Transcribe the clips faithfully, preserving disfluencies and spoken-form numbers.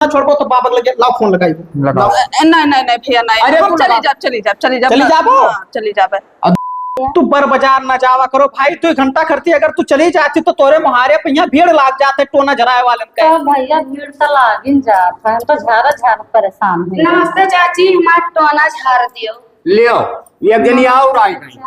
ना छोड़बो तो बाबा के लगे लाओ फोन लगाई। लगाओ। लाओ। ए, नहीं, नहीं, नहीं भैया, नहीं। अरे हम तू चली लगा। जाब, चली जाब, चली जाब। चली जाबो? हाँ, चली जाब। अब तू बर बाजार ना जावा करो भाई, तू एक घंटा करती, अगर तू चली जाती तो तोरे मुहारे पे यहाँ भीड़ लाग जाते टोना झराए वालन के। तो भैया भीड़ तो लागिन जात है, हम तो झारा झारा परेशान है। नमस्ते चाची, हमार टोना झार दियो। लियो, ये जनी आओ राय गई।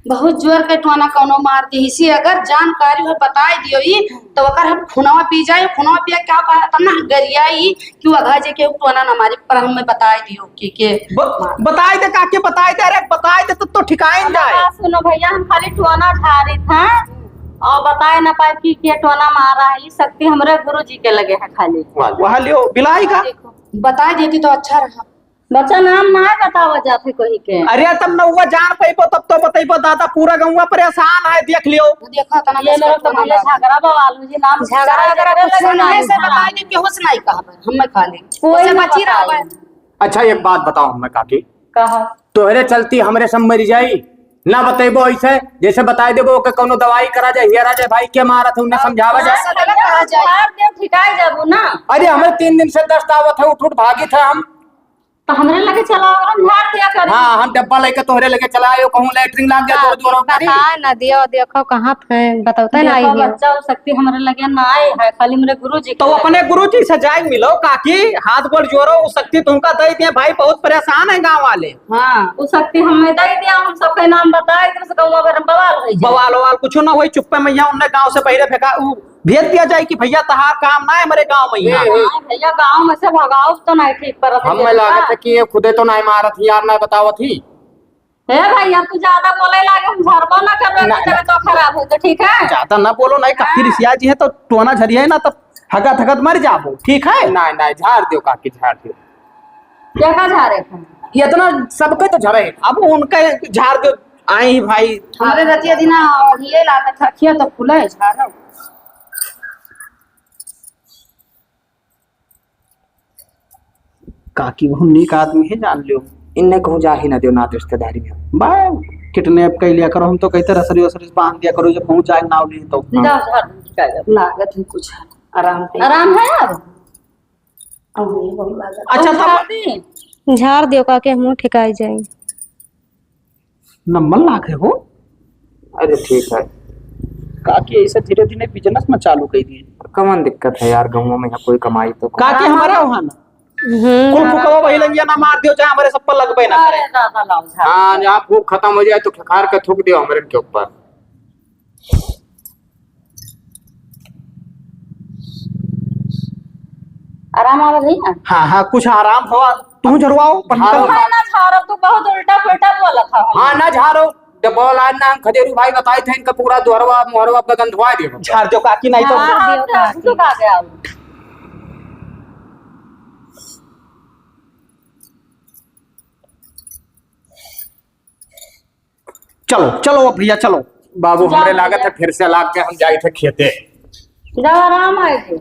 बहुत जोर के टोना कौनो मार दी, इसी अगर जानकारी हो बताई दियो ई, तो ओकर हम खुनवा पी जाए, खुनवा पिया क्या कहा था ना, गरियाई कि वो अघा जे के टोना ना मारी, पर हमें बताई दियो कि के ब-, मार। बताई दे काकी, बताई दे, अरे बताई दे, तब तो ठिकाइन जाए। हाँ, सुनो भैया, हम खाली टोना झारी था और बताए ना पाए कि के टोना मारा है, ई शक्ति हमरे गुरु जी के लगे है खाली। वाह, लियो, बिलाई का? देखो, बताई देती तो अच्छा रहा। बच्चा नाम ना बतावा जात है कोई के। अरे तब नौवा जान पइबो तब तो बतइबो दादा, पूरा गौवा परेशान है, देख लियो। देखो तना ये मेरा तो भैया झगड़ा बवाल हो जी, नाम झगड़ा झगड़ा झगड़ा कुछ लगा नहीं है। ऐसे बताई दे, केहू से नहीं कहबे, हम नहीं खा ले। कोई उसे नहीं बची रहा बताई। है। अच्छा एक बात बताओ हमें काकी, कहा? तोहरे चलती हमरे सब मर जाई, ना बतइबो ऐसे, जैसे बताई देबो कि कौनो दवाई करा जाए, हिया राजा भाई के मारत है, उन्हें समझावा जाए। ऐसा गलत कहा जाए। झाड़ दे, ठिकाई जाबू ना। अरे हमें तीन दिन से दस्त आवत है, उठ उठ भागित है हम। तो हमरे लगे चला, हम झाड़ दिया करी। हाँ, हम डब्बा लेके तोहरे लगे चला आयो, कहूँ लेटरिन लाग गया, हाँ, तोर जोर करी। बता ना दियो, देखो कहाँ थे, बतौते ना देखो आई हो। बच्चा, वो शक्ति हमरे लगे ना आए है, खाली हमरे गुरु जी तो के अपने लगे। गुरु जी से जाए मिलो काकी, हाथ गोड़ जोड़ो, वो शक्ति तुमका दे दिए भाई, बहुत परेशान है गाँव वाले। हाँ, वो शक्ति हमें दे दिया, हम सबके नाम बताए, तो गौवा भर में बवाल हो जाए। बवाल ववाल कुछ ना होई, चुप्पे मैया उनने गाँव से बहिरे फेंका, उ भेज दिया जाए कि भैया तहार काम ना है हमारे गाँव में यहाँ। हाँ, भैया गाँव में से भगाओ तो नहीं ठीक परत है हमें जरूर लागत बा। है कि ये खुदे तो नहीं मारत ही यार, नहीं बतावत ही। हे भैया, तू ज्यादा बोले लागे, हम झरबो ना करबे, ना, ना। तबीयत तो खराब हो तो, ठीक है? ज्यादा ना बोलो, नहीं काकी हाँ। रिसिया जी है तो टोना झरिया है ना, तब हगत हगत मर जाबो, ठीक है? नहीं, नहीं, झाड़ दियो काकी, झाड़ दियो। क्या का झारे थे? ये इतना सबके तो झरे, अब उनका झाड़ दियो, आई भाई। हमरे रतिया दिना ये लागत था, खिया तो फूले झाड़ो। काकी बहुत नीक आदमी है, जान लियो। इन्ने कहूँ जा ही ना दियो, ना रिश्तेदारी में। बा, किडनैप कर लिया करो, हम तो कहते रसरी वसरी से बांध दिया करो, जब कहूँ जाए नाव लिए तो। जाओ, झाड़ दो, ठीक है, लागत है कुछ आराम पे। आराम है अब? अब ये बहुत लागत। अच्छा, और तब झाड़ दी? झाड़ दियो काकी, हमहूँ ठिकाई जाई। नंबर लाग है हो। अरे ठीक है। काकी ऐसे धीरे धीरे बिजनेस में चालू कर दिए। कमन दिक्कत है यार, गाँव में यहाँ कोई कमाई तो काकी हाँ, हमारे हाँ। वहाँ ना। हम्म, कुल हाँ, फुकवा हाँ। वही लंगिया ना मार दियो, चाहे हमारे सब पर लगबे ना करे। अरे दादा, लाओ झाड़। हाँ, जहाँ फूक खत्म हो जाए तो खेखार के थूक दियो हमरे के ऊपर। आराम आवा भैया? हाँ, हाँ, कुछ आराम हो, तू झरवाओ, पंखा। झाड़ो। ना, ना, झाड़ो, तू बहुत उल्टा पुल्टा बोलत हव। हाँ, ना झाड़ो, जब बोला ना, हम खदेरू भाई बताए थे, इनका पूरा दुहरवा, मुहरवा बगन धुआ दियो। झाड़ दियो काकी, नहीं तो हाँ, हाँ, हाँ, तू खा गया। चलो, चलो अब भैया, चलो। बाबू, जा हमरे लागत भैया। है फिर से लाग के हम जाए थे खेते। जाओ, आराम आए थे।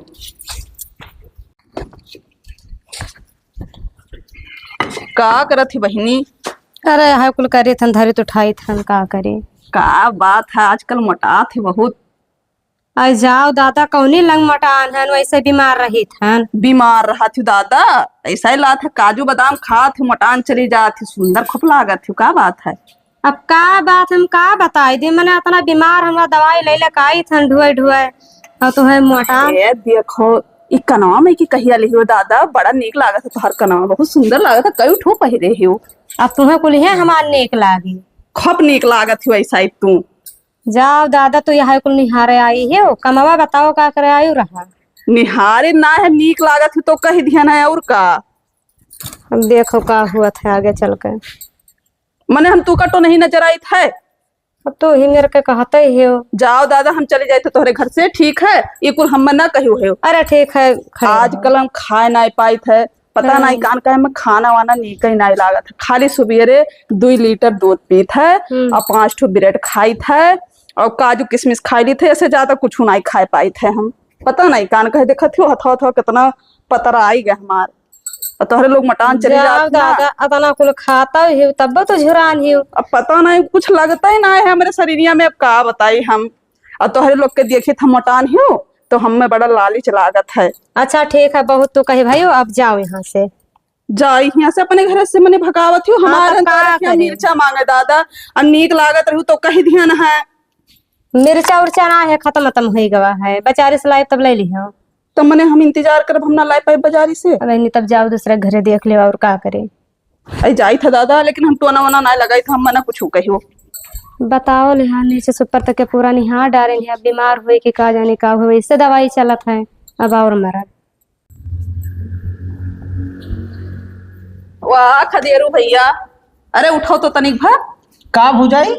का करत ही बहिनी? अरे, हाय कुल करे थन, धरे तो उठाई थन, का करे? का बात है, आजकल मोटात ही बहुत। अरे जाओ दादा, कौनी लंग मोटान हन, वैसे बीमार रहित हन। बीमार रहत ही दादा, ऐसा ही लात है, काजू बादाम खात ही, मोटान चली जात ही, सुंदर खूब लागत ही, का बात है? अब का बात हम का बताई दी, मने इतना बीमार, हमरा दवाई ले ले काई थन ढुए ढुए, और तुहे मोटान। ए देखो, ई कनवा में की कहिया लिहियो दादा, बड़ा नीक लागत है तोहर कनवा, बहुत सुंदर लागत है, कई ठो पहिरे हियो। अब तुहे कुल है हमार नीक लागी। खूब नीक लागत ही वैसा ही तू। जाओ दादा, तू यहाँ कुल निहारे आई हो, कमवा बताओ का करे आयु रहा? निहारे ना है, नीक लागत है तो कह दिहन है, और का? अब देखो का हुआ था आगे चल के। मने हम तू का तो नहीं नजर आई था। अब तू ही मेरे के कहते ही हो। जाओ दादा, हम चले जाए तो तोहरे घर से, ठीक है? ये कुल हम ना कहियो है। अरे ठीक है, खड़े रहो। आजकल हम खाए ना पाई थे, पता हम्म। नहीं कान का, हमें खाना वाना नीक ही नहीं लागत है। खाली सुबेरे दुई लीटर दूध पीत है हम्म। और पाँच ठो ब्रेड खाई थे और काजू किशमिश खाई ली थे, ऐसे ज्यादा कुछ नहीं खाए पाई थे हम। पता नहीं कान कहे देखत हो, हथवा हथवा कितना पतरा आई गया हमार। और तोहरे लोग मटान चली जाओ जात ना। दादा, अतना कुल खाता ही तब तो झुरान ही। अब पता नहीं कुछ लगता ही ना है हमरे शरीरिया में, अब का बताई हम। और तोहरे लोग के देखित हम मटान ही, तो हमें बड़ा लालिच लागत है। अच्छा ठीक है, बहुत तू कही भाई, अब जाओ यहाँ से। जाई यहाँ से अपने घर से, मने भगावत हो। हाँ, हमारे तब का अंदर क्या करे? मिर्चा मांगे दादा, और नीक लागत रहू तो कही दिहन है। मिर्चा उर्चा ना है, खत्म खत्म होई गवा है, बाजारे से लाइब तब ले लिहो। तो मने हम इंतजार करब, हम ना लाई पाइब बाजारी से। अब नहीं, तब जाओ दूसरे घरे देख लेवा और का करे। अरे जाई था दादा, लेकिन हम टोना वोना ना लगाई था, हम मना कुछ कहियो। बताओ ले, हाँ, नीचे से ऊपर तक के पूरा निहार डारे हैं, अब बीमार हुए कि का जाने का हुए, इससे दवाई चलत है, अब और मरब। वाह खदेरू भैया, अरे उठो तो तनिक भर। का भौजाई?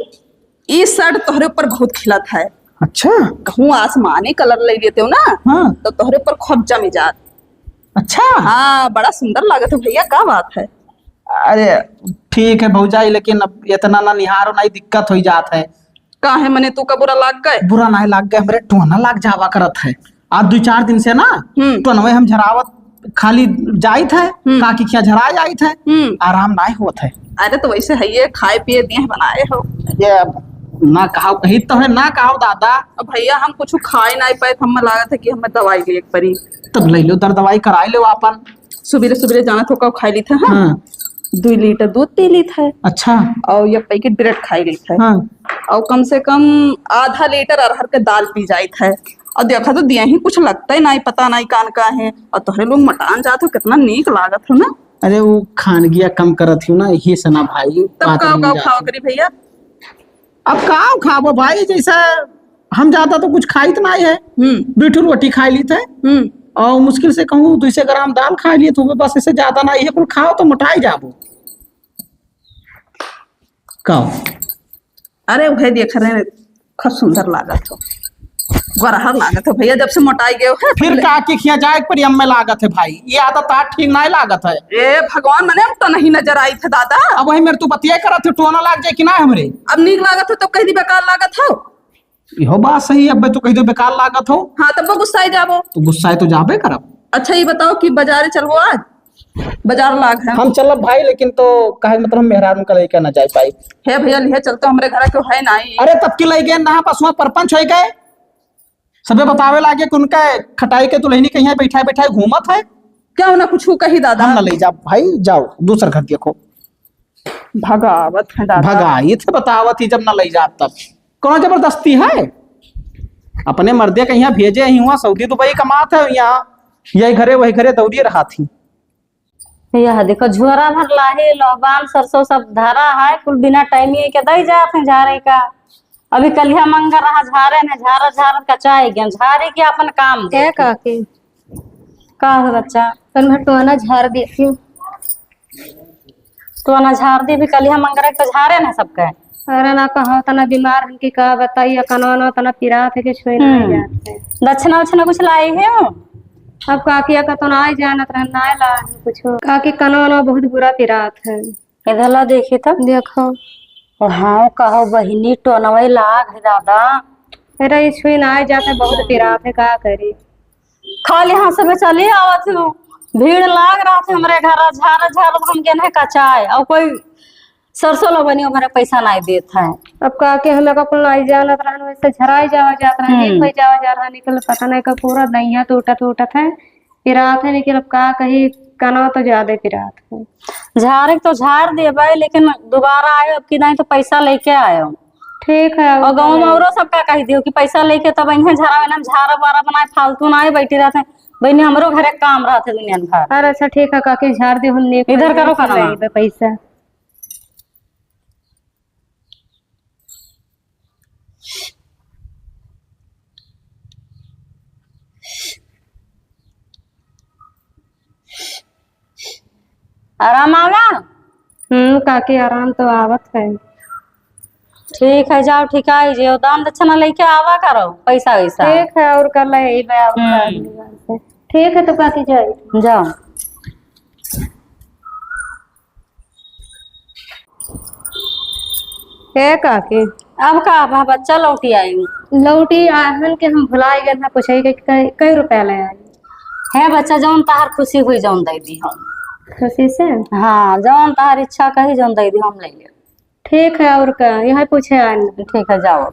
ई शर्ट तोहरे ऊपर बहुत खिलत है। अच्छा। कहूँ आसमानी कलर ले लेते हो ना, हाँ। तो तोहरे ऊपर खूब जमी जात। अच्छा। हाँ, बड़ा सुंदर लागत हो भैया, का बात है? अरे ठीक है भौजाई, लेकिन अब इतना ना निहारो, ना ही दिक्कत हो जात है। काहे मने तू का बुरा लाग गए? बुरा नाहीं लाग गए, हमरे टोना लाग जावा करत है। आज दुइ चार दिन से ना हम्म। टोनवे हम झरावत खाली जाइत है, हम्म। काकी खिया झरा जाइत है, हम्म। आराम नाहीं होत है। अरे तो वैसे है, ये खाए पिए दिए बनाए हो। ये ना कहाव, कही तो है ना कहाव दादा। अब भैया हम कुछ खाए नाहीं पाए, तो हमें लागत है कि हमें दवाई लिए पड़ी। तब ले लो दर दवाई कराए लो आपन। सुबेरे सुबेरे जानत हो का खाई लीत है, हाँ? हाँ। दुइ लीटर दूध पी लीत है। अच्छा। और एक पैकेट ब्रेड खाई लीत है। हाँ। और कम से कम आधा लीटर अरहर के दाल पी जाइत है। और देखा तो दिया ही कुछ लगता ही नाहीं, पता नाहीं कान का है। और तोहरे लोग मटान जात हो, कितना नीक लागत हो ना। अरे वो खानगिया कम करत हो ना, यही से ना भाई, तब पातर का, हो का जात खावा हो। करी भैया? अब का खाबो भाई, जैसे हम ज्यादा तो कुछ खाइत नाहीं है, हम्म। दू ठो रोटी खाई लीत है, हम्म। और मुश्किल से कहूँ दू सौ ग्राम दाल खाई लीत होबे, बस इससे ज्यादा नाहीं है, कुल खाओ तो मोटाई जाबो। का? अरे वह देख रहे हैं, खूब सुंदर लागत हो, गोरहर लागत हो भैया, जब से मोटाई गए हो। फिर काकी खिया जाए पर यम्मे लागत है भाई, ये आदत आज ठीक नाहीं लागत है। ए भगवान, मने हम तो नहीं नजर आई थे दादा। अब वही मेरे तू बतिया करत हो, टोना लाग जाए कि ना हमरे। अब नीक लागत हो तो कह दी बेकार लागत हो। इहो बात सही है, अब तू कह दो बेकार लागत हो। हाँ, तब वो गुस्साए जाबो। तो गुस्साए तो जाबे करब। अच्छा, ये बताओ कि बाजारे चलबो आज? बाजार लाग है। हम चलब भाई, लेकिन तो काहे मतलब हम मेहरारू का लेके ना जाए पाई। हे भैया, लिहे चलते हमरे घर के है नाहीं। अरे तब की लइ गए ना, बस वहाँ परपंच होइ गए, सबे बतावे लागे कि उनका खटाई के दुल्हनी कहीं बैठाए बैठाए घूमत है। क्या उन्हें कुछ कही दादा? हम ना ले जा भाई, जाओ दूसर घर देखो। भगावत है दादा। भगाई थे, बतावत ही जब ना ले जात तब। कौन जबरदस्ती है? अपने मर्दे के यहाँ भेजे ही, हुआ सऊदी दुबई कमात है, यहाँ यही घरे वही घरे दौड़िए रहा थी। यह देखो, झोरा भर लाहे, लौबान, सरसों सब धरा है, कुल बिना टाइम के दई जात है झारे का। अभी कलिया मंगर रहा, झारे ने, झारा झारा कचाए गया, झारे के अपन काम दे। ए काकी। का हो बच्चा? तन भर टोना झार देती। टोना झार दी भी, कलिया मंगर के तो झारे ने सबके। अरे ना कहो, तना बीमार हन कि का बताई, कनवा ना तना पिरात है कि छुए ना हम्म। जात है। दक्षिणा उक्षिणा कुछ लाई है? अब काकिया का तो ना आई जानत रहन, ना ला कुछ। काकी कनवा ना बहुत बुरा पिरात है। इधर ला देखी तो। देखो। ओ हाँ, कहो बहिनी, टोनवे लाग है दादा। अरे, ई छुई ना आए जाते, बहुत पिरात है, का करी? खाली हाथ से मैं चली आवत हूँ, भीड़ लाग रहा था हमरे घर, झारा झारा हम गेन है कचाए, और कोई सरसों लबनियों भरे पैसा नहीं देत है। अब का के हमें का कुल नहीं जानत रहन, वैसे झराई जावा जात रहन, हम्म। एक भाई जावा जा रहा, निकल पता नहीं का पूरा दहिया टूटत उठत है। पिरात है, लेकिन अब का कही, कनवा तो ज्यादा पिरात है। झारे के तो झार देबे, लेकिन दोबारा आयो अब की नहीं तो पैसा लेके आयो। ठीक है, और गाँव में औरो सबका कह दियो कि पैसा लेके तब इन्हें झारा, इन्हें झारा वारा बनाए, फालतू ना बैठी रहते हैं। बहनी, हमरो घरे काम रहते दुनिया भर। अरे अच्छा, ठीक है, काकी झार दे, हम लेके इधर करो लेके खाना। आइबे पैसा। आराम आवा? हम्म, काकी, आराम तो आवत है। ठीक है, जाओ, ठीक है, जो दान दक्षिणा लेके आवा करो, पैसा वैसा। ठीक है, और कल ले अइबे, और हम्म। का अगली बार से। ठीक है, तो काकी जाए। जाओ। ए काकी। अब का बा, बच्चा लौटी आई। लौटी आहन के हम भुलाई गए हैं, पूछे के कई, कई रुपया ले आई? हे बच्चा, जौन तहार खुशी हुई, जौन दे दी हम। खुशी से? हाँ, जौन तहार इच्छा कही, जौन दे दी, हम ले लेब। ठीक है, और का, यही पूछे आए। ठीक है, जाओ।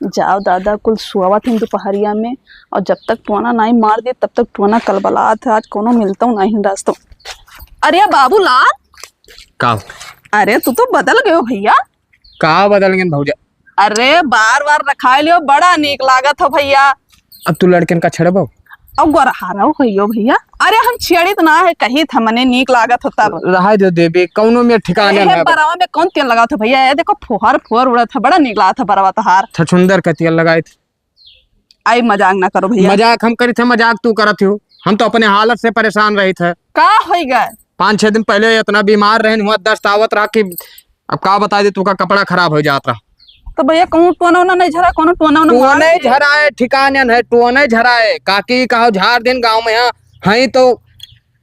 जाओ दादा, कुल सुआवत हैं दुपहरिया में, और जब तक टोना नाहीं मार दे, तब तक टोना कलबलात है। आज कोनो मिलतौ नाहीं रास्तौ। अरे बाबूलाल। का? अरे, तू तो बदल गयो भइया। का बदल गए भौजा? अरे, बार बार रखाए लियो, बड़ा नीक लागत हो भइया। अब तू लड़कन का छेड़बो? अब गोरहारा हो गइयो भइया। अरे, हम छेड़ित ना है, कही था मने नीक लागत हो तब। रहाई दो देवी, कौनो में ठिकाने एहे ना बा। बरवा में कौन तेल लगावत हो भइया? ये देखो, फुहर फुहर उड़त है, बड़ा नीक लागत है बरवा तोहार। छछुंदर का तेल लगाई थे। आई मजाक ना करो भइया। मजाक हम करी थे, मजाक तू करत हो। हम तो अपने हालत से परेशान रही थे। का होई गए? पाँच छह दिन पहले इतना बीमार रहन हुआ, दस्त आवत रहा कि अब का बताई दे, तू का कपड़ा खराब हो जात रहा। तो भइया, कहूँ टोना ओना नहीं झरा, कोनो टोना ओना मार टोने दे। झराए, ठिकाने नहीं, टोने झराए। काकी कहो झार दिन गाँव में यहाँ, हई तो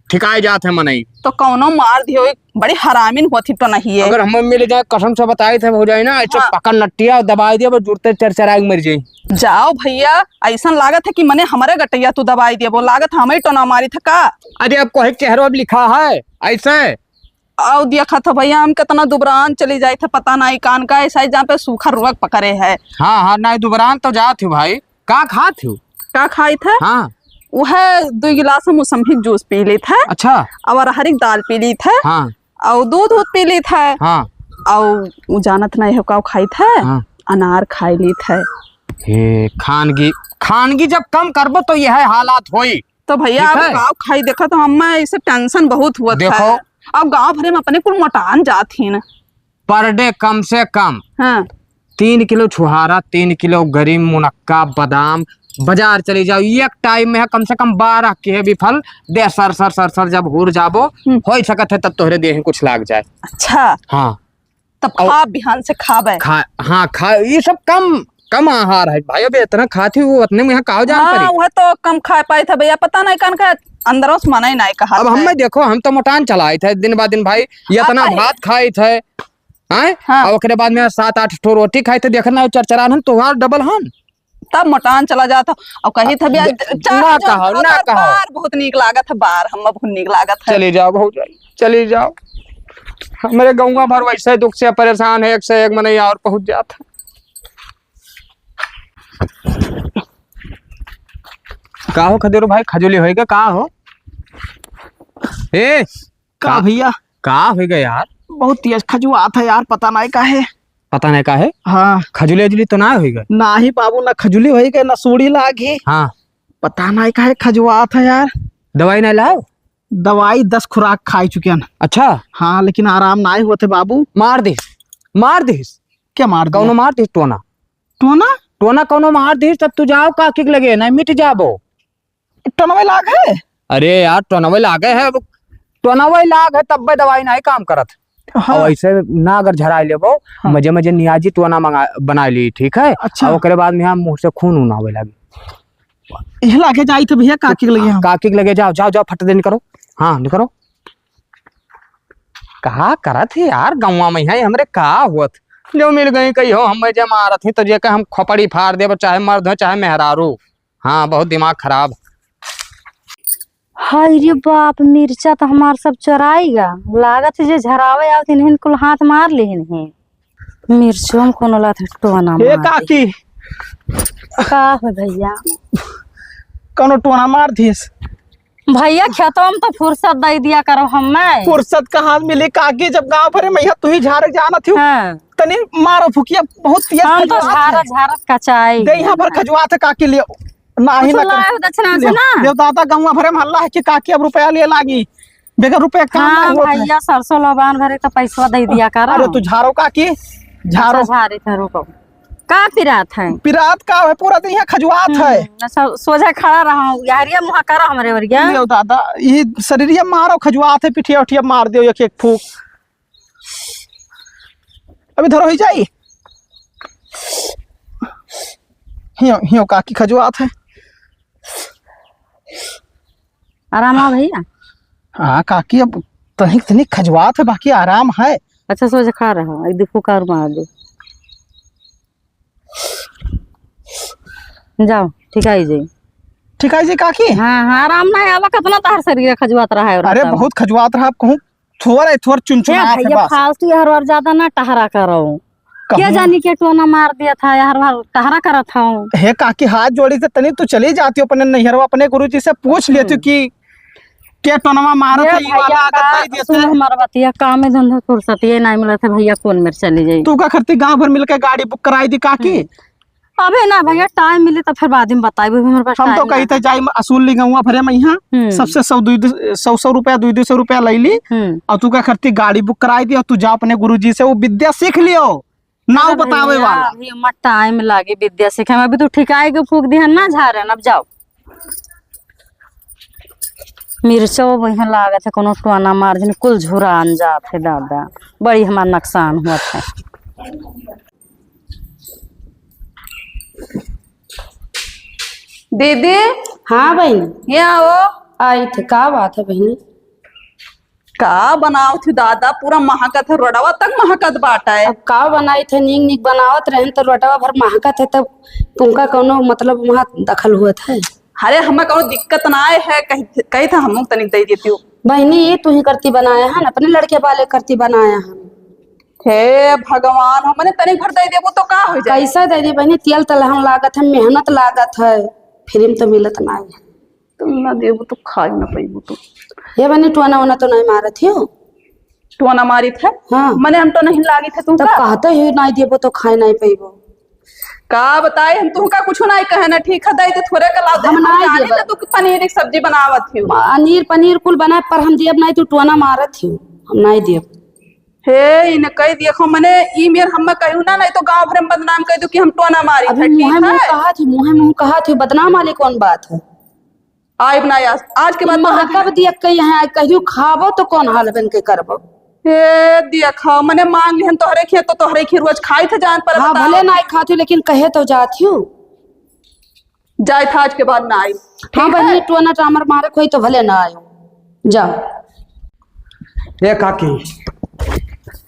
ठिकाए जात है मनई। तो कौनो मार दियो, एक बड़ी हरामिन होती टोनहिए। अगर हमें मिल जाए, कसम से बताई थे, हो जाए ना, ऐसे हाँ। पकड़ नट्टिया और दबाई दिया, बस जुड़ते चरचराए के मर जाई। जाओ भइया, ऐसन लागत है कि मने हमरे गटैया तू दबाई दिया, वो लागत है हमें टोना मारी था का? अरे अब कोई चेहरो अब लिखा है ऐसे? आउ देखत हो भइया, हम कितना दुबरान चली जाइत है, पता नाहीं कान का, ऐसा ही जहाँ पे सूखा रोग पकड़े है। हाँ, हाँ, नाहीं, दुबरान तो जात हो भाई। का खात हो? का खाइत है? हाँ। वह दुई गिलास हम मौसम्बी जूस पी लेत है। अच्छा। और अरहर की दाल पी लेत है। हाँ। और दूध, दूध पी लेत है। हाँ। और वो जानत नाहीं हो का खाइत है? हाँ। अनार खाई लेत है। हे, खानगी, खानगी जब कम करबो तो यह हालात होई। तो भइया, ठीक अब है। गाँव खाई देखा तो हमें इसे tension बहुत हुआ देखो। था। अब गाँव भरे में अपने कुल मोटान जात ही ना। Per day कम से कम हाँ। तीन किलो छुहारा, तीन किलो गरी, मुनक्का, बादाम, बाजार चली जाओ, एक time में है कम से कम बारह के भी फल दे सर, सर, सर, सर, जब हुर जाबो, हम्म। हो सकत है तब तोहरे देह में कुछ लाग जाए। अच्छा। हाँ। तब और खा, बिहान से खाबे। खा, हाँ, खा, ये सब कम, कम आहार है भाई। अब इतना खाती हूँ, उतने में यहाँ काव जान हाँ, परी। वह तो कम खा पाई था भइया, पता नहीं कान का अंदरों से मना ही नहीं कहा अब था। हमें देखो, हम तो मोटान चलाए थे दिन बा दिन भाई, ये इतना आप भाई। भात खाए थे, हैं? हाँ। और ओकरे बाद में सात आठ ठो रोटी खाए थे, देखना चरचरान हन, तोहार double हन। तब मोटान चला जात हो। और कही था भइया, द-, चार ना जन कहो, ना कहो। बार बहुत नीक लागत है, बार हम बहुत नीक लागत है। चली जाओ भौजाई, चली जाओ। हमरे गौवा भर वैसे दुख से परेशान है, एक से एक मनई और पहुँच जात है। का हो खदेरो भाई, खजुली होई का, का हो? ए, का का, भइया? का होई गए यार? बहुत तेज खजुआत है यार, पता नाहीं काहे। पता नाहीं काहे? हाँ। खजुली उजुली तो ना होई गए? नाहीं बाबू, ना खजुली होई गए, ना सूड़ी लागी। हाँ। पता नाहीं काहे खजुआत है यार। दवाई नाहीं लाओ? दवाई दस खुराक खाई चुके हैं। अच्छा। हाँ, लेकिन आराम नाहीं होते बाबू। मार दिस, मार दिस। क्या मार दिया? कौनो मार दिस टोना। टोना? टोना कौनो मार दिस, तब तू जाओ काकी के लगे, नाहीं मिट जाबो। टोनवे लाग है? अरे यार, टोनवे लागे है, अब टोनवे लाग है, तब भी दवाई नाहीं काम करत। हाँ। और ऐसे ना अगर झराई लेबो, हाँ। मजे मजे नियाजी टोना मंगा, बनाई ली, ठीक है? अच्छा। और ओकरे बाद में हम मुँह से खून उन आवे लागी। यह लागे जाई तो भइया काकी के लगे हम। काकी के लगे जाओ, जाओ, जाओ, फट दे निकरो। हाँ, निकरो। का करत है यार, गौवा में है हमरे का होत? जो मिल गई कही हो, हम मजे मारत ही तो जे के हम खोपड़ी फाड़ देब, चाहे मर्द हो, चाहे मेहरारू। हाँ, बहुत दिमाग खराब। हाय रे बाप, मिर्चा तो हमार सब चोराई गा। लागत है जे झरावे आवत इन्हन कुल हाथ मार लेहिन है। मिर्चो में कोनो लात टोना ए मार दे। काकी। का हो भइया? कोनो टोना मार दिस। भइया, खेतवा में तो फुर्सत दे दिया करो हमें। फुर्सत कहाँ मिली काकी, जब गाँव भरे में तू ही झारे जानत हो। हाँ। तनी मारो फुकिया, बहुत तेज हम तो खजुआत है। झारत झारत कचाई। दे यहाँ पर खजुआत है काकी, लियो। नाही कुछ ना कर-, लाए हो दक्षिणा से लियो, ना? लियो दादा, गौवा भरे में हल्ला है कि काकी अब रुपया ले लागी। बेगर रुपया काम हाँ ना होत है। भइया, सरसों लोबान भरे तो पैसवा दे दिया करो। अरे तू झारो काकी, झारो। अच्छा, झारे थे, रुको। का पिरात है? पिरात का है, पूरा दिन यहाँ खजुआत है। हम्म, अच्छा, सोझा खड़ा रहा हूँ, यारिया मुहा करा हमरे ओरिया। लियो दादा, ये शरीरिया मारो, खजुआत है, पिठिया उठिया मार दियो एक एक फूक। अभी धरो ही जाई। हियो, हियो काकी खजुआत है। आराम आ भइया? हाँ काकी, अब तनिक तनिक खजुआत है, बाकी आराम है। अच्छा, सोझा खड़ा रहा, एक दो फूंक और मार दे। जाओ, ठिकाई जाई। ठिकाई जाई काकी? हाँ, हाँ, आराम ना आवा, कितना तहार शरीर खजुआत रहा है, अरे, बताओ। बहुत खजुआत रहा, आप कहूँ थोड़ा, थोड़ा चुनचुनात है भइया, बस। फालतू हर बार ज्यादा ना टहरा करो। कहूँ क्या जानी के टोना मार दिया था यार, हर टहरा करत हूँ। हे काकी, हाथ जोड़ी से तनी तू चली जाती हो अपने नैहरवा, अपने गुरुजी से पूछ लेती हो हम्म। कि के टोनवा मारत ये है, ई वाला भैया अगर का दे देते। सुन हमार बतिया, काम में धंधा फुर्सत ये ना मिलत है भैया, कौन मेर चली जाई? तू का करती, गाँव भर मिलके गाड़ी बुक कराई दी काकी? हम्म। अबे ना भैया, टाइम मिले तो फिर बाद में बताई, अभी हमारे पास हम तो टाइम ना कही थे है। जाई असूल ली गौवा भरे में यहाँ, हम्म। सबसे सौ, दुई, दुई, सौ, सौ रुपया, दुई, दुई सौ रुपया लई ली, हम्म। और तू का करती गाड़ी बुक कराई दी और तू जा अपने गुरुजी से वो विद्या सीख लियो, नाव अरे बतावे भैया, वाला। अभी हमार टाइम लागे विद्या सीखे में, अभी तू ठिकाए के फूक दिहन ना झारन, अब जाओ। मिर्चो बढ़िया लागत है, कोनो टोना मार दिन कुल झुरान जात है दादा, बड़ी हमार नुकसान हुआ है। दीदी, हाँ बहिनी। ये आओ। आई थे, का बात है बहिनी? का बनावत ही दादा, पूरा महकत है, रोडवा तक महकत बाटा है। अब का बनाई थे, नीक नीक बनावत रहन तो रोडवा भर महकत है, तब तुमका कौनो मतलब वहाँ दखल हुआ था? अरे हमें कौनो दिक्कत ना आए है, कही, कही था हम तनिक दे देती हूँ। बहिनी, ये तू ही करती बनाया है ना, अपने लड़के वाले करती बनाया है। हे भगवान, हमने तनिक भर दे देबो तो का हो जाए? कैसे दे दी बहिनी, तेल तलहन लागत है, मेहनत लागत है, फ्री में तो मिलत ना है। तुम ना देबू तो खाई ना पैबू तू। ये बनी टोना वोना तो नहीं मारत हो? टोना मारित है? हाँ। मने हम तो नहीं लागित है तू तब का? कहते ही नहीं देबो तो खाए नहीं पैबो। का बताए हम तुमका कुछ नहीं कहे ना, ठीक है, दे दे थोड़े का लाओ दे। हम हम नहीं जाने देबो। ना तू पनीर की सब्जी बनावत ही। पनीर, पनीर कुल बनाए पर हम देब नहीं, तू टोना मारत ही, हम नहीं देब। हे, इन कह दिया खो मने ई मेर हम कहू ना, नहीं तो गांव भर में बदनाम कर दू कि हम टोना मारी अभी था, मुँहे ठीक मुँह है? कहा थी, मुँहे मुँह कहा थी, बदनाम वाली कौन बात है? आइब ना आज, आज के बाद तो महकब दिया कही है, कहियो खाबो तो कौन हाल बन के करबो? हे, दिया खा, मने मांग लिहन तोहरे खिया तो तोहरे खिया रोज खाई थे जान पर हाँ, बताओ। भले ना खाती लेकिन कहे तो जाती हूँ। जाए था आज के बाद ना आई। हाँ ठीक बहिनी, है? टोना टामर मारे कोई तो भले ना आयो। जा। ए काकी,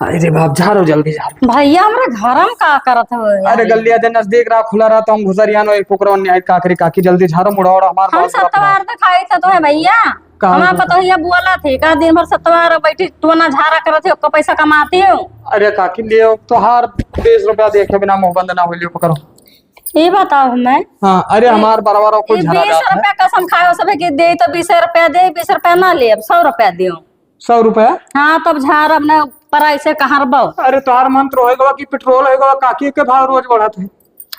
अरे बाप, झारो जल्दी झारो। भैया, हमरा घर में का करत हो यार? अरे गलिया दे नजदीक रहा, खुला रहा तो हम घुसरियान और एक पुकरौन नहीं आई। काकरी काकी जल्दी झारो, मुड़ा उड़ा हमार हम बाल सब रखा। तवार दिखाई था तो है भैया। का हमार हुआ? पतोहिया बोला थे, का दिन भर सब तवार बैठी टोना झारा करत है, ओकर पैसा कमाती हूँ। अरे काकी लियो, तोहार बीस रुपया देखे बिना मुंह बंद ना हो लियो, पकड़ो। ये बताओ हमें। हाँ, अरे ए-, हमार बराबर और कुछ ए झगड़ा बीस रुपया कसम खाओ सब कि दे तो बीस रुपया दे, बीस रुपया ना ले, अब सौ रुपया दियो। सौ रुपया? हाँ, तब झार अब ना पराई से कहाँ रबो। अरे तोहार मंत्र होए गवा कि पेट्रोल होए गवा, काकी के भाव रोज बढ़त है।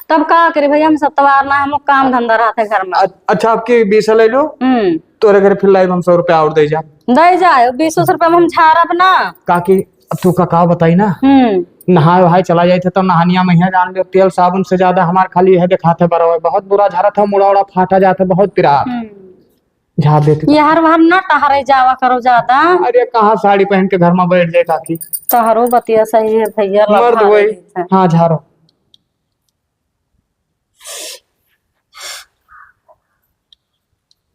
तब का करे भैया, हम सब तवार ना, हम काम धंधा रहते घर में। अ-, अच्छा, आपकी बीस ले लो, हम्म। तोरे घर फिर लाइब हम सौ रुपया और दे जा। दे जाए, बीस रुपया में हम झारब ना। काकी, अब तू का, का बताई ना, हम्म। नहाए वहाए चला जाए थे तो नहानिया में यहाँ जान ले, तेल साबुन से ज्यादा हमार खाली यह दिखाते बड़ा हुआ, बहुत बुरा झारा था, मुड़ा उड़ा फाटा जाता, बहुत पिरा हम्म। झाड़ देते। ये हर बार ना टहरे जावा करो ज्यादा। अरे कहाँ साड़ी पहन के घर में बैठ जाए काकी। तोहरो बतिया सही है भैया, मर्द लम्हा वही। रही है। हाँ झारो।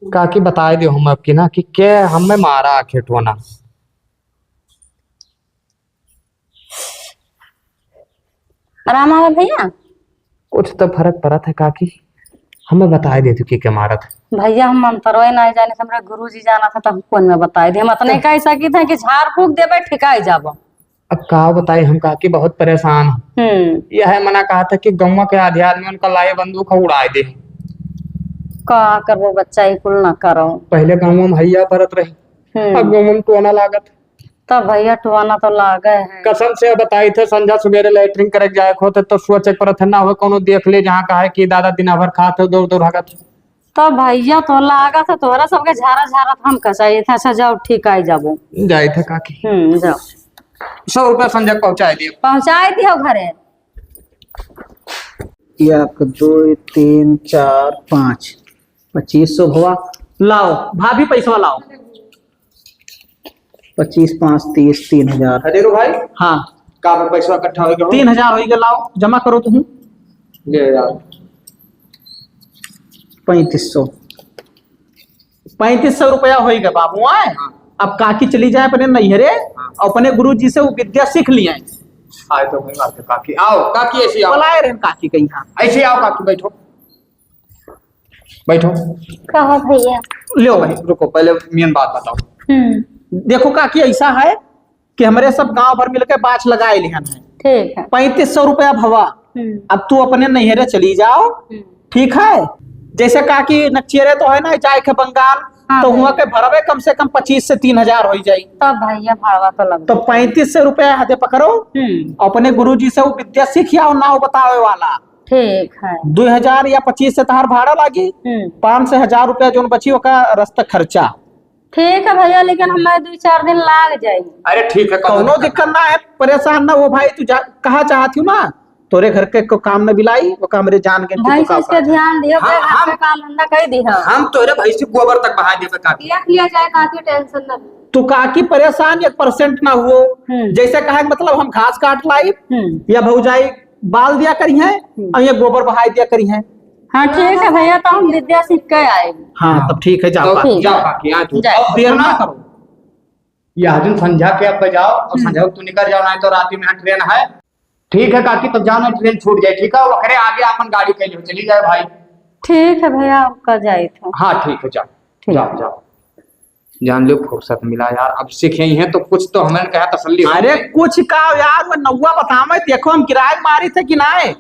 काकी बताए दियो हम आपकी ना कि के हमें मारा आखिर टोना। आराम आवा भैया। कुछ तो फर्क पड़त है काकी, हमें बताए देती कि के मारत है। भैया हम मंतरवे नहीं जाने, हमरा गुरुजी जाना था तो हम कौन में बताए दे, हम अतने तो कह सकी थे कि झाड़ फूक देबे ठिकाई जाबो। अब का बताई हम काकी, बहुत परेशान हूँ। हम्म। यह मना कहा था कि गौवा के आधे आदमी उनका लाए बंदूक उड़ाए दे। का करबो बच्चा, ई कुल ना करो। पहले गौवा में हैया परत रही, हम्म। अब गौवा में टोना लागत। तब भैया टोना तो लागे है। कसम से बताई थे, संझा सुबेरे लैट्रिन करे के जाए के होते तो सोचे के पड़त है ना हो, कोनो देख ले जहाँ कहे कि दादा दिना भर खात हो, दौड़ दौड़ हगत। तो भैया तो लागत है तोहरा सबके झारा झारा तो हम कचाई था। अच्छा जाओ, ठीक आई जाबो। जाए थे काकी। हम्म, जाओ। सौ रुपया संझा पहुँचाए दियो। पहुँचाए दियो घरे। ये आपका दो, तीन, चार, पाँच, पच्चीस सौ भवा। लाओ भाभी, पैसवा लाओ। पच्चीस पाँच तीस, तीन हजार। अरे रो भाई। हाँ। का बा, पैसवा इकट्ठा हो गया हो? तीन हजार हो गया, लाओ, जमा करो तुम। ले यार। पैंतीस सौ। पैंतीस सौ रुपया हो गया बाबू, आए? हाँ। अब काकी चली जाए अपने नैहरे, हाँ। और अपने गुरु जी से वो विद्या सीख लिए। आए तो भाई, आपके काकी। आओ, काकी, ऐसे आओ। बुलाए रहे काकी कहीं, हाँ। ऐसे आओ, काकी, बैठो। बैठो। कहो भैया। लो भाई, रुको, पहले मेन बात बताओ। हम्म। देखो काकी, ऐसा है कि हमरे सब गांव भर मिलके बाछ लगाए लिहन है। ठीक है। पैंतीस सौ रुपया भवा। हम्म। अब तू अपने नैहरे चली जाओ। हम्म। ठीक है, जैसे काकी नक्चियरे तो है ना, जाए के बंगाल, हाँ तो भैया। हुआ के भरबे कम से कम पच्चीस से तीन हजार हो जाई। तब भैया भाड़ा तो लग तो जाई। पैंतीस सौ रुपया हाथे पकड़ो, हम्म। अपने गुरुजी से वो विद्या सीख आओ, नाव बतावे वाला। ठीक है। दो हजार या पच्चीस से तहार भाड़ा लागी, हम्म। पाँच से हजार रुपया जोन बची ओका रास्ता खर्चा। ठीक है भैया, लेकिन हमें दो चार दिन लाग जाई। अरे ठीक है, कौनो कौनो दिक्कत दिक्कत ना है, परेशान ना हो भाई, तू जा, कहाँ चाहत हूँ ना, तोरे घर के को काम न बिलाई, वो काम रे जान के भाई, तू का इसके काम ध्यान दियो, हाँ, कोई घर हम, का काम धंधा कर दी हो। हम तोरे भैंसी गोबर तक बहा देबे काकी। देख लिया जाए काकी, tension ना ली। तू काकी परेशान एक percent ना हुओ। हम्म। जैसे कहे मतलब हम घास काट लाई हम्म। या भौजाई बाल दिया करी है हम्म। और ये गोबर बहाई दिया करी है। हाँ ठीक है भैया, तो हम विद्या सीख के आए। हाँ, तब ठीक है, जाओ तो काकी। ठीक। जाओ काकी, हाँ, तू। जाओ। देर ना करो। यह दिन संझा के अब जाओ और हम्म। संझा को तू निकल जाओ, नहीं तो रात में यहाँ train है। ठीक है काकी, तब जाओ, नहीं train छूट जाए, ठीक है? ओकरे आगे अपन गाड़ी कैले चली जाए भाई। ठीक है भैया, आपका जाए तो। हाँ ठीक है, जाओ, ठीक। जाओ, जाओ। जान लो फुर्सत मिला यार, अब सीखे ही हैं तो कुछ तो हमें कहा तसल्ली हो अरे जाए। कुछ का यार, वो नौवा बतावे, देखो हम किराए मारी थे कि नाय।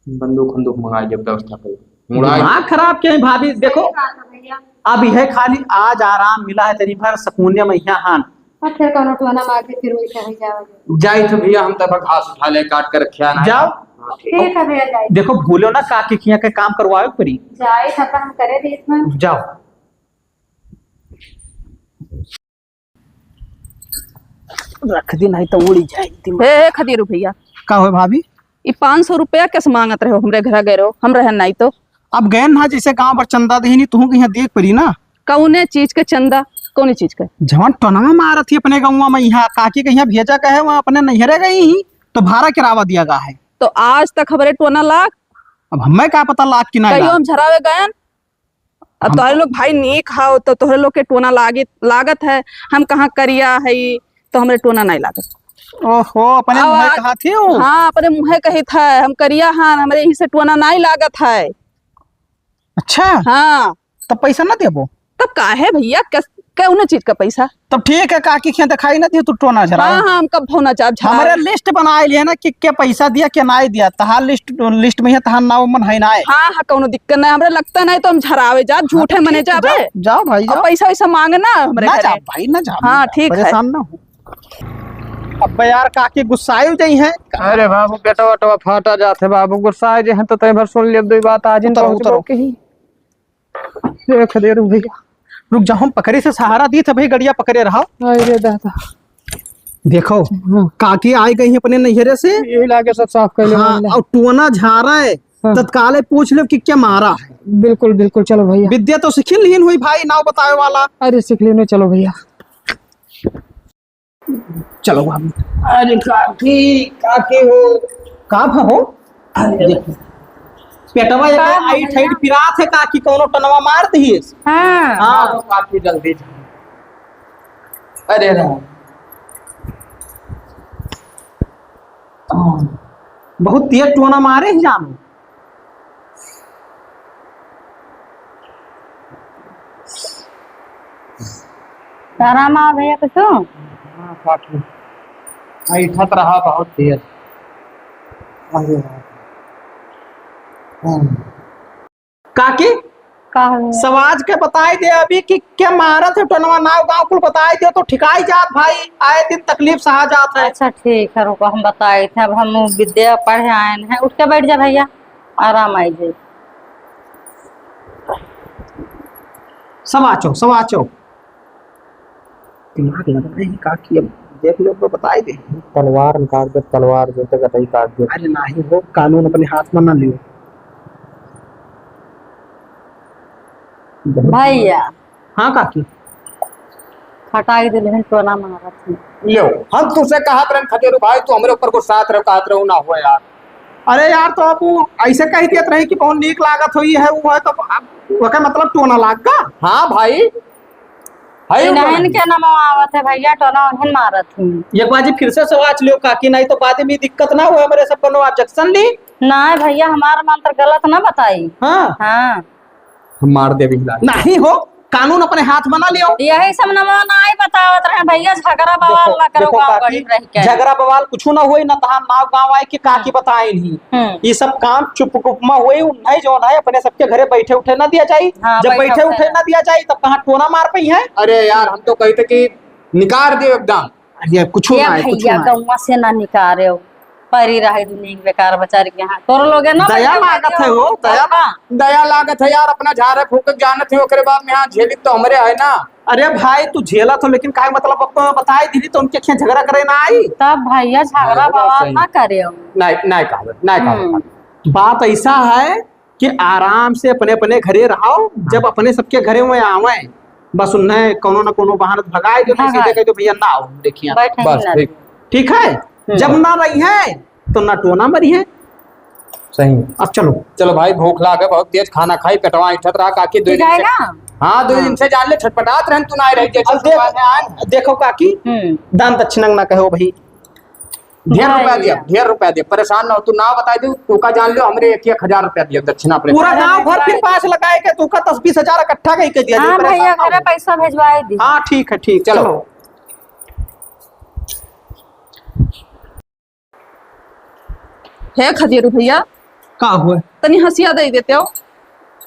बंदूक वंदूक मंगा जब व्यवस्था करो। मुड़ाए। दिमाग खराब क्या है भाभी, देखो। सही बात है भैया। अब यह खाली आज आराम मिला है, तनी भर सकून में यहाँ हान। और फिर कौनो टोना मार के फिर वैसे ही जाओगे। जाई थे भैया, हम तब घास उठा ले, काट के रखिया ना। जाओ। हाँ, ठीक। ठीक है भैया, जाई। देखो भूलो ना, काकी किया के काम करवावे पड़ी। जाई थे, अपन हम करे दी इसमें। जाओ। रख दी, नहीं तो उड़ी जाई दिमाग। ए, ए, खदीरू भैया। का हो भाभी? ई पाँच सौ रुपया कैसे मांगत रहे हो? हमरे घरा गए रहो, हम रहन नहीं तो। अब गए ना, जैसे गांव पर चंदा देहिनी, तुहू के यहाँ देख पड़ी ना। कौने चीज के चंदा? कौने चीज के? जवन टोनवा मारत ही अपने गाँव में, यहाँ काकी के यहाँ भेजा कहे, वहाँ अपने नैहरे गई ही, तो भाड़ा किरावा दिया गा है। तो आज तक हमरे टोना लाग? अब हमें का पता लाग कि नहीं कहियो लाग। हम झरावे गयन? अब हम तोहरे लोग भाई नीक हाव, तो तोहरे लोग के टोना लागे, लागत है। हम कहाँ करिया है, तो हमरे टोना नहीं लागत। ओहो, अपने अब मुँहे आ-, कहा थी वो? हाँ, अपने मुँहे कही था, हम करिया हन, हमरे यही से टोना नहीं लागत है। अच्छा। हाँ। तब पैसा ना देबो? तब काहे भैया, कस-, कौनो चीज का पैसा? तब ठीक है, काकी खेत दिखाई ना दियो, तू टोना झरा। हाँ, हाँ, हम कब भोना चाप झरा। हमरे list बनाए लिए ना कि के पैसा दिया, के नाई दिया। तहार list, list में है, तहार नाव मन है नाई। हाँ, हाँ, कौनो दिक्कत नहीं, हमरे लगता नहीं तो हम झरावे जा, हाँ, झूठे तो मने ठीक है, जाबे। जाओ, जाओ भाई, और जाओ। पैसा वैसा मांगे ना हमरे ना घरे। जाओ भाई, ना जाओ, हाँ, ना जाओ, ठीक है। परेशान ना हो। अब्बे यार, काकी गुस्साई जाई हैं। अरे बाबू, बेटवा, बेटवा फाटा जात है बाबू, गुस्साई जे हैं तो तय भर सुन लिया, दो बात आज इन उतरो, पहुँच उतरो। के ही। देख दे रू भैया। रुक जा, हम पकड़े से सहारा दी थे भाई, गड़िया पकड़े रहा। अरे दादा। देखो, हाँ। काकी आई गई अपने नैहरे से। यही लागे सब साफ कर ले हाँ, मामला। और टोना झारा है, हाँ। तत्काले पूछ लो कि क्या मारा है। बिल्कुल, बिल्कुल, चलो भैया। विद्या तो सीखी लीन हुई भाई, नाव बतावे वाला। अरे सीख लेने, चलो भैया। चलो भाभी। अरे काकी, काकी हो। का भा हो? अरे देखो। पेटवा एक का आई भैया? ठैठ पिरात है काकी, कौनो टनवा मार दिहिस। हाँ। हाँ, तो काकी जल्दी जा। अरे राम। हाँ। बहुत तेज टोना मारे ही जानो। आराम आओ भैया कुछ? हाँ, काकी। ऐठत रहा बहुत देर। अरे बाप। हाँ। काकी, का हो? समाज के बताई दे अभी कि क्या मारत है टोनवा, नाव गाँव कुल बताई दे तो ठिकाई जात भाई, आए दिन तकलीफ सहा जात है। अच्छा ठीक है, रुको हम बताई थे, अब हम विद्या पढ़े आए हैं। उठ के बैठ जा भैया, आराम आई जाए। समाचो, समाचो। दिमाग लग रहा है काकी, अब देख लो तो बताई दे। तलवार निकाल के, तलवार जैसे कटाई काट दे। अरे नहीं हो, कानून अपने हाथ में ना लियो। बहुत भैया। हाँ काकी। खटाई दिल है, टोना मारत है। लो, हम तुझसे कहत रहन खदेरू भाई, तू हमरे ऊपर गुस्सात रहो, कहत रहो ना हो यार। अरे यार, तो अब वो ऐसे कह दियत रही कि बहुत नीक लागत हुई है, वो है तो अब ओके मतलब टोना लाग का? हाँ भाई, है इन्हन के नाम आवत है भैया, टोना उन्हन मारत ही। एक बार जी फिर से सवाच लियो काकी, नहीं तो बाद में दिक्कत ना हो, हमरे सब कोनो objection ली। नहीं भैया, हमारा मंत्र गलत ना बताई। हाँ। हाँ। हम मार देबे हिला। नहीं हो, कानून अपने हाथ में ना लियो। यही सब नमवा ना आई बतावत रहे भैया, झगड़ा बवाल देखो, ना करो देखो गाँव काकी, गरीब रह के। झगड़ा बवाल कुछ ना होई, ना तहार नाव गाँव आए कि काकी हम्म। बताइन ही। हम्म। ये सब काम चुप गुप में होई, उन्हें जो है अपने सबके घरे बैठे उठे ना दिया जाई। हाँ, जब बैठे बैठे उठे उठे ना दिया जाई, तब कहाँ टोना मार पई है? अरे यार, हम तो कही थे कि निकार दियो एकदम। अरे कुछ ये ना है, कुछ भैया ना है। गौवा से ना निकारे हो, परी रहे दुनिया के बेकार बेचारी के यहाँ। तोर लोगे ना दया बैठे लागत उठे है हो, हो, दया, का? दया लागत है यार, अपना झारे फूके जानत है, ओकरे बाद में यहाँ झेली तो हमरे है ना। अरे भाई, तू झेलत हो, लेकिन काहे मतलब, अब तो बताई दीदी, तो उनके खें झगड़ा करे ना आई। तब भैया झगड़ा हाँ, बवाल सही। ना करे हो। नहीं, नहीं कहा, नहीं कहा। हम्म। बात ऐसा है कि आराम से अपने, अपने घरे रहो, जब हाँ। अपने सबके घरे में आवे, बस उन्हें कोनो ना कोनो बहाना भगाए दो, नहीं भगाए। सीधे कह दो, "भैया ना आओ, देखिए।" बैठे ही बस, ना ठीक। रहो। ठीक है? हम्म। जब ना रही है, तो ना टोना मरी है। सही। अब चलो। चलो भाई, भूख लागे बहुत तेज, खाना खाई, पेटवा ऐंठत रहा, काकी दो दिन से। हाँ, दो दिन से जान ले, छटपटात रहन, तू ना रही, जैसे अब देख, दुकान में आए। देखो काकी, हम्म। दान दक्षिणा ना कहो भाई। ढेर रुपया दिया, ढेर रुपया दिया, परेशान ना हो, तू ना बताई दू, तू का जान लो, हमरे एक एक हजार रुपया दिया दक्षिणा अपने। पूरा गांव भर फिर पास लगाए के, तू का दस बीस हजार इकट्ठा कहीं के दिया, हाँ परेशान भैया, ना हो। घरे पैसा भेजवाए दी। हाँ, ठीक है, ठीक, चलो। चलो। हे खदेरू भैया। का हुए? तनी हंसिया दे देते हो।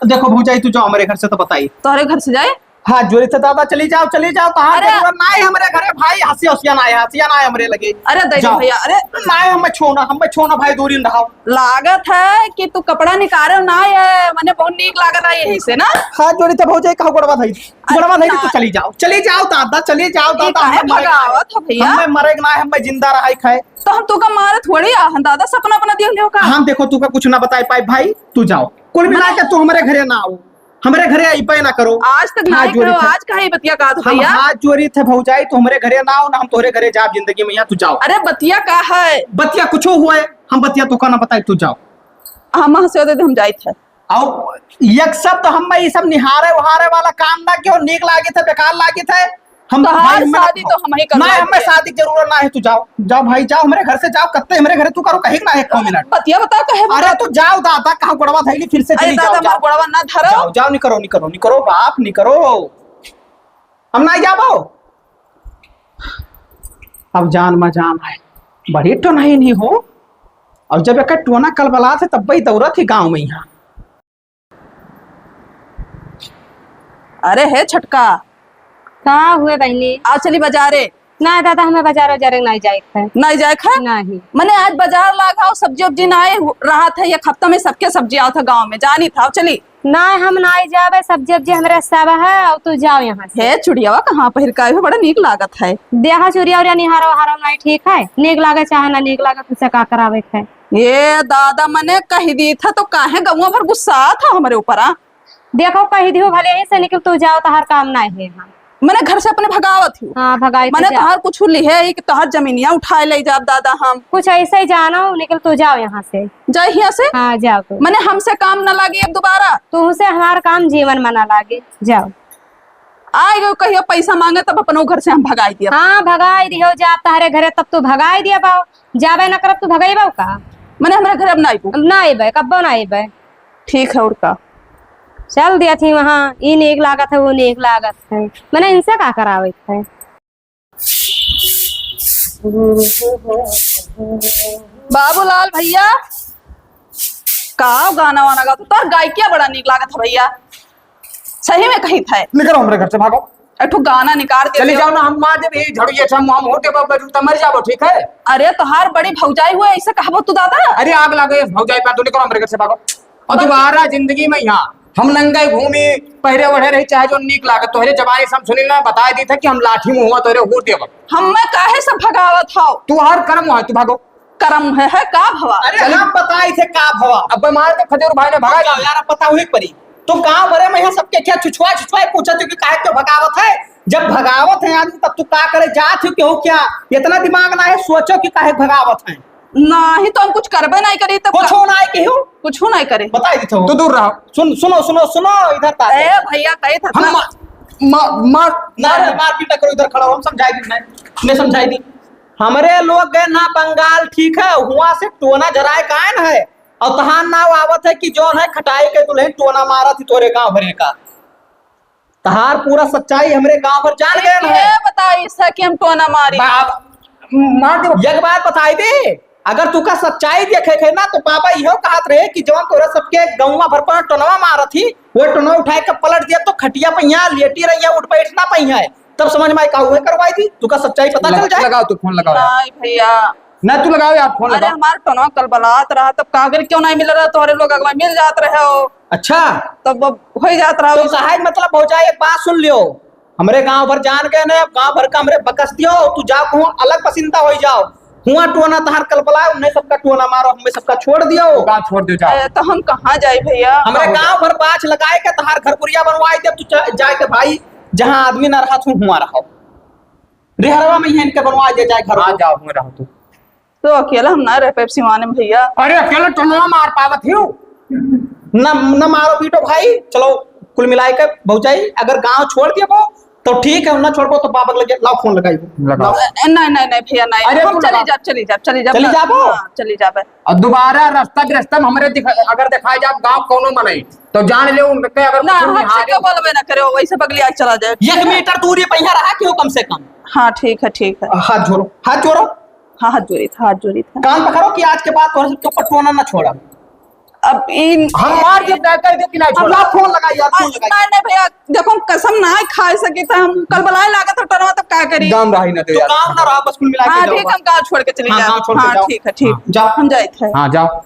देखो भौजाई, तू जाओ हमरे घर से तो बताई। तोहरे घर से जाए? हाँ, जोरी से दादा, चली जाओ, चली जाओ, तहार अरे! जरूरत ना है हमरे घरे भाई, हंसिया हंसिया ना है, हंसिया ना है हमरे लगे। अरे दे दे जाओ। भैया, अरे। ना है, हमें छोना, हमें छोना भाई, दूरी में रहो। लागत है कि तू कपड़ा निकाले ना है, मने बहुत नीक लागत है यही से ना। हाँ, जोरी से भौजाई, कहो गोड़वा धई। अरे गोड़वा धई ना। तो चली जाओ, चली जाओ दादा, चली जाओ ये दादा, काहे हमें मरे के ना है। भगावत हो भैया? हमें मरे के ना है, हमें जिंदा रहा ही खाए। तो हम तू का मारे थोड़ी आ, हम दादा सपना अपना देख लियो का? हम देखो तू का कुछ ना बताई पाई भाई, तू जाओ। कुल मिला मने के तू हमरे घरे ना आओ, हमरे घरे अइबे ना करो। आज तक हाँ, नहीं जोरी कहो, थे। आज काहे बतिया कहत हो हम भैया? हाथ जोरी थे भौजाई, तू हमरे घरे ना आओ, ना हम तोहरे घरे जाब जिंदगी में, यहाँ तू जाओ। अरे बतिया का है? बतिया कुछ हुआ है, हम बतिया तू का ना बताई, तू जाओ। हम हंसे दे, हम जाइत है। आओ, एक शब्द हम में ये सब निहारे उहारे वाला काम ना क्यों, नीक लागित है, बेकार लागित है। हम तोहार भाई, हमें शादी ना तो हम ही करवा ना, हमें देंगे। शादी की जरूरत ना है, तू जाओ, जाओ भाई, जाओ हमरे घर से, जाओ, कत्ते हमरे घरे तू करो, कहीं ना है, एक मिनट। बतिया बताओ, कहे अरे बता। तू जाओ दादा, कहाँ गोड़वा धइली, फिर से अरे चली दादा, जाओ, हमार जाओ। गोड़वा ना धरो। जाओ, जाओ, निकरो, निकरो, निकरो, बाप, निकरो। हम ना जाबो। अब जान मा जाम है, बड़ी टोनही नहीं हो। और जब एक टोना कलबलात है, तब वही दौड़त ही गाँव में यहाँ। अरे हे छटका। का हुए बहिनी? आओ चली बजारे। ना दादा, हमें बजारे उजारे नाई जाए के है। नाई जाए के है? नहीं। मने आज बजार लाग हौ, सब्जी उब्जी नाई हु-, रहत है, एक हफ्ता में सबके सब्जी आवत है गाँव में, जानी था, चली। नाई, हम नाई जाबे, सब्जी उब्जी हमरे सब है, और तू जाओ यहाँ से। हे चुड़ियावा, कहाँ पहिर के आए हो, बड़ा नीक लागत है। देहा चुड़िया उड़िया निहारो हारो नाई ठीक है, नीक लागे चाहे ना नीक लागे, तुझसे का करावे के है। ये दादा, मने कही दी था तो काहे गौवा भर गुस्सा था हमरे ऊपर, आ? देखो, कही दियो भले ही से, लेकिन तू जाओ, तोहार काम ना है यहाँ। मने घर से अपने भगावत हूँ। हाँ, भगाई मने जाओ। तोहार कुछ लिहे ही कि तोहार जमीनिया उठाए ले जाब दादा हम। कुछ ऐसे ही जानो, लेकिन तू जाओ यहाँ से। जाए यहाँ से? हाँ, जाओ तू। मने हमसे काम ना लागे अब दोबारा। तुमसे हमार काम जीवन में ना लागे, जाओ। आए गयो कहियो पैसा मांगे तब अपनो घर से हम भगाई दिया। हाँ, भगाई दियो, जाब तोहरे घरे तब तू भगाई दिया बाओ। जाबे ना करब तू भगइबो का? मने हमरा घर अब ना आइबो। अब ना आइबे, कब्बो ना आइबे। ठीक है, और का? चल दिया थी वहाँ, ई नीक लागत है, वो नीक लागत है। मने इनसे का करावे के है? बाबूलाल भैया, का गाना वाना गाओ? तोर गायकिया बड़ा नीक लागत है भैया, सही में कही था। निकलो हमरे घर से, भागो। एक ठो गाना निकाल दे चली दो। जाओ ना, हम मार देब, ये झाड़ू, ये सब हम होते बाबा जूता मर जाबो, ठीक है? अरे तोहार बड़ी भौजाई हुए, ऐसे कहबो तू दादा? अरे आग लागे भौजाई पे, तू निकलो हमरे घर से, भागो। और दोबारा जिंदगी में यहाँ हम नंगे घूमी, पहिरे ओढ़े रही, चाहे जो नीक लागे, तोहरे जबानी से हम सुनी ना, बताए दी था कि हम लाठी मुँह हुआ तोहरे हूर देबो। हम मैं काहे सब भगावत हौ? तू हर कर्म हुआ, तू भागो। करम है, है का भवा? अरे चल। हम बताई थे का भवा। अब मार दे खजूर भाई ने भगा जाओ यार, अब बताओ ही परी। तू गाँव भरे में यहाँ सबके क्या छुछुआ छुछुआ पूछत हो कि काहे क्यों भगावत है? जब भगावत है आदमी तब तू का करे जात हो क्यों क्या? इतना दिमाग ना है, सोचो कि काहे भगावत है। नहीं तो हम कुछ करबे नहीं करी तब कुछ का? हो ना है केहू? कुछ हो नहीं करे। बताई देते हो। तू दूर रहो। सुन, सुनो, सुनो, सुनो, इधर ता। ए भैया, कही था हम ना। मा-, मा-, मार, ना, मार। ना, मारपीट ना करो, इधर खड़ा हो, हम समझाई दी, मैं, मैं समझाई दी। हमरे लोग गए ना बंगाल, ठीक है, हुआ से टोना जराए कायन है, और तहार नाव आवत है कि जौन है खटाई के दुल्हन टोना मारत ही तोरे गाँव भरे का। तहार पूरा सच्चाई हमरे गांव भर जान गए हैं। के बताई सा कि हम टोना मारी? बाप, मार दे। एक बात बताई दे, अगर तुका सच्चाई देखे के ना तो बाबा इहो कहत रहे कि जवन तोरा सबके गौवा भर पर टोनवा मारत ही, वो टोनवा उठाए के पलट दिया तो खटिया पे यहाँ लेटी रही है, उठ बैठ ना पाई है। तब समझ में आई का हुए करवाई दी, तुका सच्चाई पता लग-, चल जाए। लगाओ तो फोन लगाओ यार। नहीं भैया। ना तू लगाओ यार, फोन अरे लगाओ। हमार टोनवा कल बलात रहा, तब कागज क्यों नहीं मिल रहा? तोहरे लोग अगवा मिल जात रहे हो। अच्छा। तब अब हो ही जात रहा तो हो। कहा है मतलब भौजाई, एक बात सुन लियो, हमरे गांव भर जान गए ने, अब गांव भर का हमरे बकस दियो, तू जाओ कहूँ अलग बसिंदा हो जाओ, हुआ टोना तहार कल बलाए, उन्हें सबका टोना मारो, हमें सबका छोड़ दियो। गांव छोड़ दियो, जाओ। ए, तो हम कहाँ जाई भैया? हमरे गांव भर बाछ लगाए के तहार घर कुरिया बनवाए दे, तू जा-, जाए के भाई, जहाँ आदमी ना रहा तू हुआ रहो। रिहरवा में ही इनके बनवा दे जाए घर हाँ, को। जाओ, हुआ रहो तू। तो अकेला हम ना रह पाएब सिवाने में भैया। अरे अकेले टोनवा मार पावत हियो। न, न मारो पीटो भाई, चलो कुल मिलाए के भौजाई अगर गांव छोड़ देबो तो ठीक है, ना छोड़बो तो बाबा के लगे लाओ फोन लगाई। लगाओ। ए, नहीं, नहीं, नहीं भैया, नहीं। अरे हम तू चली लगा। जाब, चली जाब, चली जाब चली ना। जाबो? हाँ, चली जाब। और दोबारा रास्ता बिरस्ता में हमरे दिखा, अगर दिखाई जाब गांव कौनो मनई, तो जान ले उनके अगर ना, कुछ हमसे निहारे क्यों बोलबे ना करे, वैसे बगली आग चला जाए। एक मीटर दूरी पे यहाँ रहा क्यों कम से कम? हाँ, ठीक है, ठीक है। हाथ जोड़ो, हाथ जोड़ो। हाँ, हाथ जोड़ी था, हाथ जोड़ी था। कान पकड़ो कि आज के बाद तोहरे सबके ऊपर टोना ना छोड़ा। अब इन हम मार के तय कर दे कि ना अब छोड़ा। ला फोन लगा यार, फोन अब लगा। नहीं, नहीं भैया, देखो हम कसम ना खा सके थे, हम कल बलाए लागत है टोनवा, तब का करी? गाँव रही ना तो तो यार। गाँव ना रहा, बस कुल मिला के हाँ, जाओ। ठीक, हम गाँव छोड़ के चली हाँ, जाओ। गाँव छोड़ के हाँ, जाओ। ठीक है, ठीक। हाँ। जाओ। हम जाए थे। हाँ, जाओ।